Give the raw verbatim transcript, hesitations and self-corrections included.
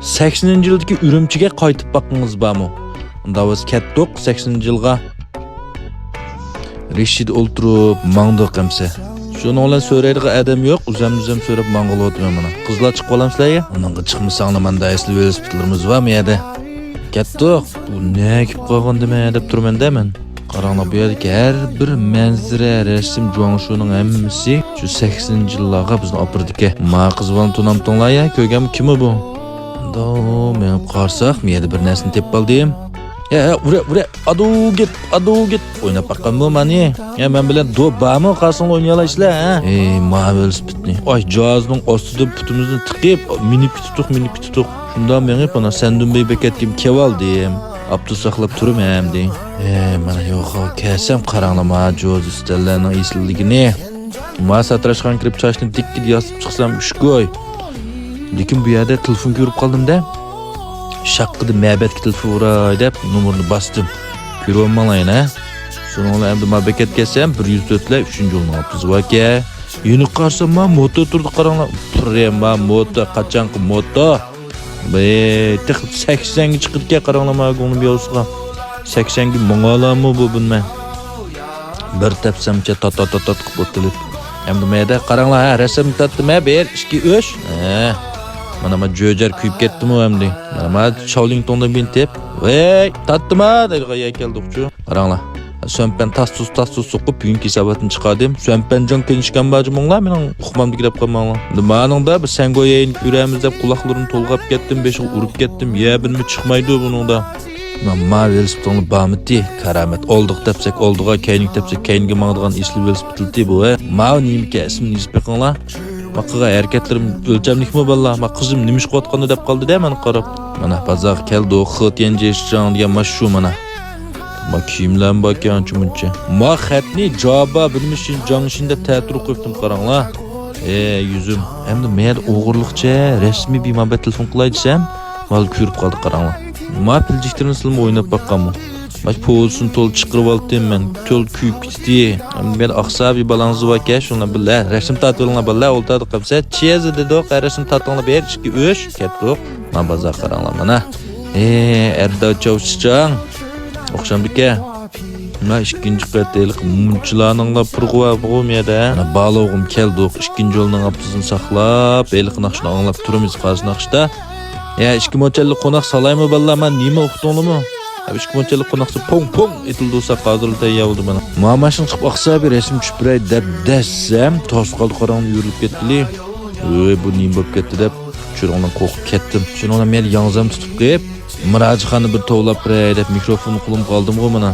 سەكسىنىنچى يىلدىكى ئۈرۈمچىگە قايتىپ باققىڭىز بارمۇ؟ ئۇنداق بولسا كەتتۇق سەكسىنىنچى يىلغا. رىشىدا ئولتۇرۇپ ماڭدۇق ئەمسە. شۇنىڭ بىلەن سۆرەيدىغان ئادەم يوق، ئۆزەم ئۆزەم سۆرەپ ماڭغىلى ئولتۇرىمەن مانا. قىزلار چىقىپ قالامسىلەر يا؟ ئۇنىڭغا چىقمىساڭلار مانا ئەسلى ۋېلىسىپىتلىرىمىز بارمۇ يەردە؟ كەتتۇق. بۇ نەگە كېلىپ قالغاندىمەن دەپ تۇرىمەن-دە مەن. قاراڭلار، بۇ يەردىكى ھەر بىر مەنزىرە، رەسىم، جۇاڭشۇنىڭ ھەممىسى شۇ سەكسىنىنچى يىللارغا بىزنى ئاپىرىدىكەن. ما قىز بالىنى تونامتىڭلار يا؟ كۆرگەنمۇ، كىمى بۇ؟ ئۇنداق مېڭىپ قارىساق، مەن يەردە بىر نەرسىنى تېپىپ ئالدىم. ھە، ھە، ئۇرە، ئۇرە، ئادۇ گېت، ئادۇ گېت. ئويناپ باققانمۇ مانى؟ يا، مەن بىلەن دو بارمۇ؟ قارىساڭلار ئوينىيالايسىلەر، ھە؟ ئەي، ما ۋېلىسىپىتنى. ئاي، جاھازنىڭ ئاستىدىن پۇتىمىزنى تىقىپ، مىنىپ كېتىپتۇق، مىنىپ كېتىپتۇق. شۇنداق مېڭىپ، مانا سەندۇنبەي بېكەتكىمۇ كېلىۋالدىم. ئاپتوبۇس ساقلاپ تۇرۇم ھەمدە. ھە، مانا يوق، كەلسەم قاراڭلار، ما جوز ئۈستەللەرنىڭ ئېسىللىكىنى. ما ساتىراشخانىغا كىرىپ چاچنى دىككىدە ياسىپ چىقسام ئۈچ كوي. لېكىن بۇ يەردە تېلېفون كۆرۈپ قالدىم-دە. شاققىدە مەبەتكە تېلېفون ئۇراي دەپ نومۇرنى باستىم. كۆرۈۋالماڭلار يەنە. شۇنىڭ بىلەن ئەمدى ما بېكەتكە كەلسەم، بىر يۈز تۆتلەر ئۈچىنچى يولنىڭ ئاپتوبۇسى باركەن. يېنىپ قارىسام، ما موتور تۇرىدۇ، قاراڭلار. پرېما موتور، قاچانقى موتور. بەي، تېخى سەكسەنگە چىقىدىكەن، قاراڭلار، ما گۇڭنىڭ بىياۋسىغا. سەكسەنگە ماڭالامۇ بۇ بىلمەن. بىر تەپسەمچە تات، تات، تات، تات قىلىپ ئوتتۇرىلىپ. ئەمدى مەيدە قاراڭلار، ھە، رەسىم تارتتىم، ھە، بىر، ئىككى، ئۈچ. ھە. مانا، ما جۆجەر كۆيۈپ كەتتىمۇ ئەمدى. مانا، ما چاۋلىڭتوڭدىن بىنتىپ. ۋەي، تارتتىم، ھە، دەيدىغان يەر كەلدۇقچۇ. قاراڭلار. سۈەنپەن تاس-تۇز، تاس-تۇز سوقۇپ، بۈگۈنكى ھېساباتنى چىقاردىم. سۈەنپەنجاڭ كېلىشكەن بار جۇمۇڭلار، مېنىڭ ئۇقمامدىكى دەپ قالماڭلار. مانىڭدا بىر سەنگو يەينى كۆرەمىز دەپ قۇلاقلىرىنى تولغاپ كەتتىم، بېشىغا ئۇرۇپ كەتتىم. يە بىرمۇ چىقمايدۇ بۇنىڭدا. ما، ما ۋېلىسىپىتىڭلار بارمىتى؟ كارامەت. ئالدىغا تەپسەك ئالدىغا، كەينىگە تەپسەك كەينىگە ماڭىدىغان ئېسىل ۋېلىسىپىتلىتى بۇ، ھە؟ ماۋۇ نېمىكەن، ئىسمىنى يېزىپ بېقىڭلار. ما قىلغان ھەرىكەتلىرىم ئۆلچەملىكمۇ باللا؟ ما قىزىم نېمە ئىش قىلىۋاتقاندا دەپ قالدى-دە مانا قاراپ. مانا بازارغا كەلدۇق، خېتيەن جېشىجاڭ دېگەن ما شۇ مانا. ما كىيىملەرمۇ باركەن ئانچە مۇنچە. ما خەتنى جابا بىلمىشىن جاڭشىن دەپ تەتۈرۈپ قويۇپتىم، قاراڭلار. ئەي يۈزۈم، ئەمدى مەيەردە ئوغرىلىقچە رەسمىي بىر مۇنبەت تېلېفون قىلاي دېسەم، مانا كۆرۈپ قالدى، قاراڭلار. ما پىلجىكتىرىنى سىلىمۇ ئويناپ باققانمۇ؟ ما پوزىسىنى تولا چىقىرىۋالدىم مەن، تولا كۆيۈپ كېتىتى. ئەمدى مەيەردە ئاقسا بىر بالاڭىز باركەن، شۇنىڭ بىلەن رەسىم تارتىۋېلىڭلار باللا، ئولتۇردۇق قاپسە، چېزا دېدۇق، ھە، رەسىم تارتىڭلار، بىر، ئىككى، ئۈچ، كەتتۇق. ما بازار قاراڭلار مانا. ئەي، ئەردال چاۋشىچاڭ. ئوخشامدىكەن. مانا ئىككىنچى قېتى ھېلىقى مۇنچىلارنىڭلا پۇرىقى بار بۇغۇ مۇ يەردە. مانا بالىغۇم كەلدۇق. ئىككىنچى يولنىڭ ئاپتوبۇسىنى ساقلاپ، ھېلىقى ناخشىنى ئاڭلاپ تۇرىمىز قارشى ناخشىدا. يا، ئىككى مۇنچەللىك قوناق سالايمۇ بالىلار، مانا نېمە ئۇقتۇڭلىمۇ؟ ئىككى مۇنچەللىك قوناقسا پوڭ پوڭ ئېتىلدى، ساق ھازىرلا تەييار بولدى مانا. ماما شۇڭ چىقىپ ئاقسا بىر رەسىم چۈشۈپ بېرەي دەپ دەسسەم، توسۇپ قالدى، قاراڭ يۈرۈلۈپ كەتتىلى. ۋوي، بۇ نېمە بولۇپ كەتتى دەپ. چۈشۈرۈڭلار، قورقۇپ كەتتىم. شۇنىڭ بىلەن مەن ياڭزام تۇتۇپ قېلىپ، مىراجخانا بىر توۋلاپ بېرەي دەپ مىكروفوننى قولۇمغا ئالدىمغۇ مانا.